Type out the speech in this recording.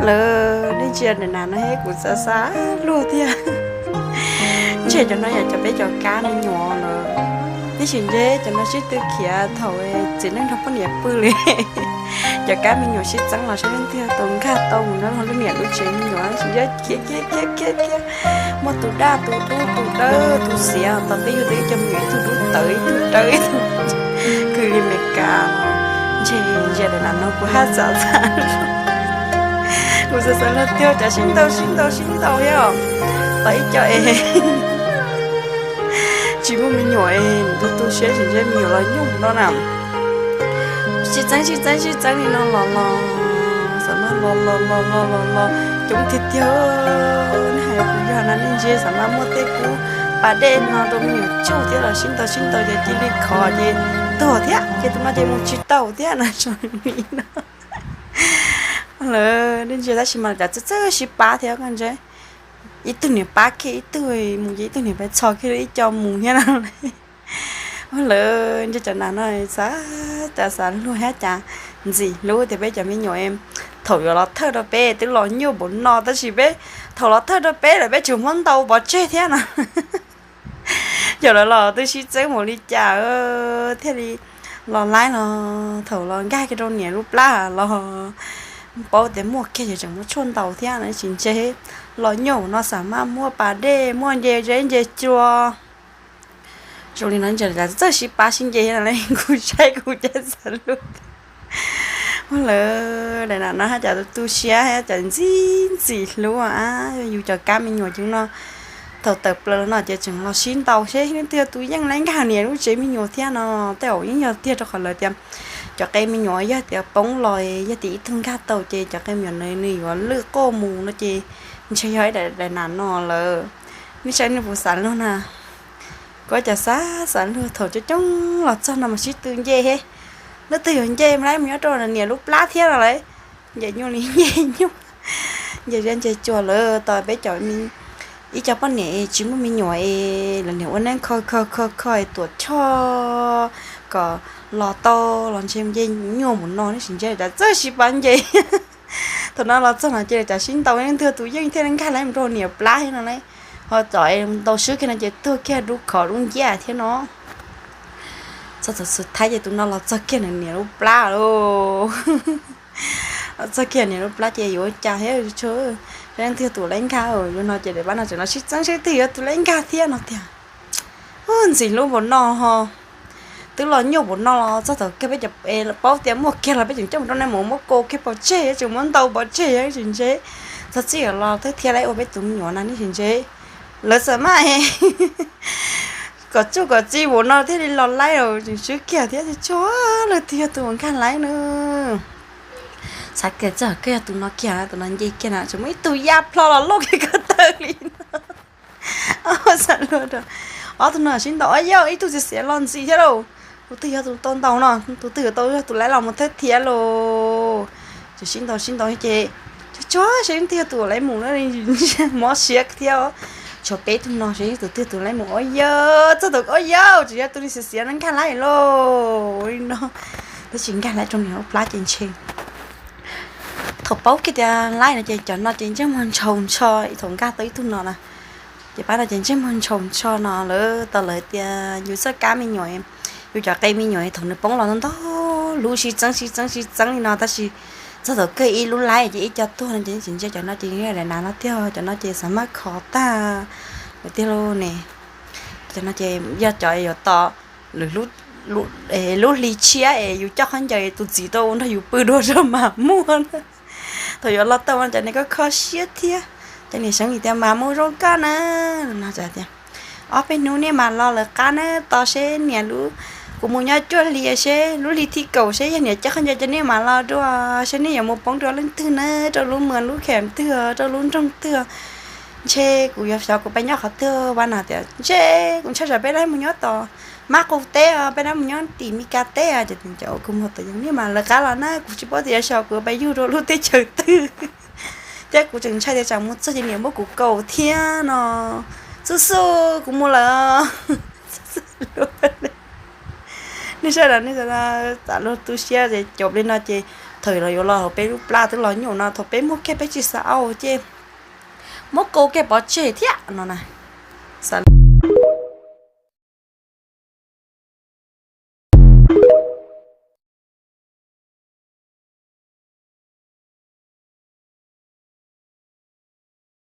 Lawv nej ntsia daim nas no thiab kuv xav xav luag thiab. Ntshe cov no yog cov peb cov kab me nyuam lawm. Tab sis ntshe cov no sib tw khiav thaum txiv neej nrog poj niam pw li. Cov kab me nyuam sib txeeb los saib leej twg tus nkag tau mus nyob hauv leej niam lub tsev me nyuam, tab sis khiav khiav khiav khiav khiav, muaj tus daj tus dub tus dawb tus xiav, tos peb yug tau ib co me nyuam ib tug dub tawv ib tug dawb ib tug, kws li Meskas. Ntshe ntsia daim nas no kuv haj xav xav, kuv xav xav luag tiag, cas sib ntaus sib ntaus sib ntaus thiab os. Tos ib co es tsis muaj me nyuam es tu tu siab tsis ntsib me nyuam los nyuj no na. Sib txeeb sib txeeb sib txeeb li no los los, xam mas los los los los los los coob tiag tiag. Nej hais kuv yog na, nej ntsia xam mas muaj tej kub pas dej no rau me nyuam tsuj thiab los sib ntaus sib ntaus ces cia li khov ces tuag thiab, ces tus no ces mus tsis tau thiab na. Tso li no lawm, nej ntsia tab sis mas cas txawj txawj sib pab thiab koj ntsia. Ib tug niam pab kiag ib tug mus ces ib tug niam pab txhos kiag ib co mus thiab no. Lawv ntsia cov nas no xav, cas xav luag thiab cas ntxim hlub tias peb cov me nyuam thaum yuav los thawj rau peb twb los nyuaj npaum no tab sis peb thaum los thawj rau peb lawm peb tseem muab ntaus pov tseg thiab no. Yog lawv los twb sib txeeb npaum li cas thiaj li los laib los thaum los nkag kiag rau niam lub plab los paub tias muaj kiag ces tseem muab tshuaj ntaus thiab no tsis ntse. Los nyuaj npaum no xam mas muaj pas dej muaj nce zeb nce cua. Zoo li no ntsia cas txawj sib pab sib nce thiab no, kuv saib kuv cas xav luag. Ua lawv daim nas no haj cas tu siab haj cas ntxim ntxim hlub a, yus cov kab me nyuam coob no. Thaum tawm plaws los no ces tseem los sib ntaus seb leej twg tus yeej laib nkag niam lub tsev me nyuam thiab no. Tej zaum yeej yog tiag rau qhov lawv tias cov qe me nyuam yog tias poob los yog tias ib tug nkag tau ces cov qe me nyuam nws yuav lwj quaj mus no ces ntshe yog ib daim nas no lawm. Nej saib nej puas xav luag na? Kuv cas xav xav luag thaum coob coob los txog no mas sib tw nce he. Leej twg yuav nce laib mus nyob rau niam lub plab thiab no lauj. Nce nyuaj li nce nyuaj, nce zeb nce cua lawm tos peb cov ib co poj niam tsis muaj me nyuam es lawv niam ua neeb kho kho kho kho es tuam choj kom los tau los ntshe nce nyuaj mus no ne tsis ntse cas txawj sib pab nce. Thaum no los txog no ces cas sib ntaus leej twg tus yeej thiaj li nkag laib mus rau niam plab thiab no lauj. Ho tom ntau swb kiag no ces tuag kiag dub khov dub nciab thiab no. Txog thaum xub thawj ces tus no los txog kiag nws niam lub plab lauj. Los txog kiag niam lub plab ces yuav ua cas thiab tsuas leej twg tus laib nkag. Yus no ces daim pab no tseem los sib txeeb seb twg yuav tus laib nkag thiab no tiag. Ntxim hlub npaum no ho, twb los nyuaj npaum no los txog thaum kawg peb cov paub tias muaj kiag los peb tseem coj mus rau nej mus muab kaus kiag pov tseg, tseem muab ntaus pov tseg tsis ntse. Txog txij los twb thiaj laib ua peb tus me nyuam no ne tsis ntse. Lawv xam maj kom tsuj kom txi npaum no thiaj li los laib los tseem swb kiag thiab tsuas leej twg yog tus nkag laib na. Xav kiag txog kawg yog tus no kiag, tus no nce kiag na tseem muaj ib tug ya plho los loj kiag ko taw li no. Xav luag rau ob tug no sib ntaus, yog ib tug txiv xiav los ntxiv thiab lauj. Tus twg yog tus tau ntaus no, tus twg yuav tau yog tus laib los mus thawj thiab lauj. Ces sib ntaus sib ntaus ces tsuas tsuas seb leej twg yog tus laib mus na, mob siab thiab. Tshuav peb tug no seb tus twg tus laib mus, ua yog txog thaum ua yog tsis yog tus niag xiav xiav no nkag laib lauj li no. Twb tsis nkag laib rau niam lub plab ces ntshe thaum paub kiag tias laib no ces cov no ces ntsej muag ntshaus ntsho thaum nkag tau ib tug no na. Ces pab no ces ntsej muag ntshaus ntsho no lawm tau lawv tias yus txoj kab me nyuam, yus cov qe me nyuam thaum nws poob los ntau ntau lub sib txeeb sib txeeb sib txeeb li no tab sis txog thaum kawg ib lub laib ces ib co tuag no ces tsis ntse cov no ces daim nas no tiag, cov no ces xav maj khov tag lawm tiag lauj ne. Cov no ces yog cov yuav tos lwm lub hli tshiab es yus coj khaub ncaws tus txiv tau nrog yus pw dua rau mas muaj na. Thaum yuav los tau cov niag kho kho siab thiab, cov niag seev tias mas mus zoo koj na. No tias ob peb hnub nej mam los lawv qab na, tos seb niam lub, kuv mus nyob cuaj hli seb lub hli thib kaum seb yog niam coj khaub ncaws coj nej mam los dua, seb nej yuav mus poob rau leej twg na, rau lub mws lub khem twg, rau lub nroog twg. Ntshe kuv yuav xyov kuv pais nyob qhov twg. Pab no tias ntshe kuv ntshai tsam peb laib mus nyob tom Mab Qus teb os, peb laib mus nyob tim Meskas teb os. Ces kuv muag tau yog nej mam lawv qab los na, kuv tsis paub tias xyov kuv pais yug rau lub teb chaws twg. Thiab kuv tseem ntshai tias tsam mus txog ces niam muab kuv kaus thiab no. Xub xub kuv mus lawm. Nej saib los nej xav luag tu siab ces caum li no ces Thaum los yuav los hauv peb lub plab twb los nyuaj no, thaum peb muaj kiag peb tsis xav au ces muab kau kiag pov tseg thiab no na. Xav li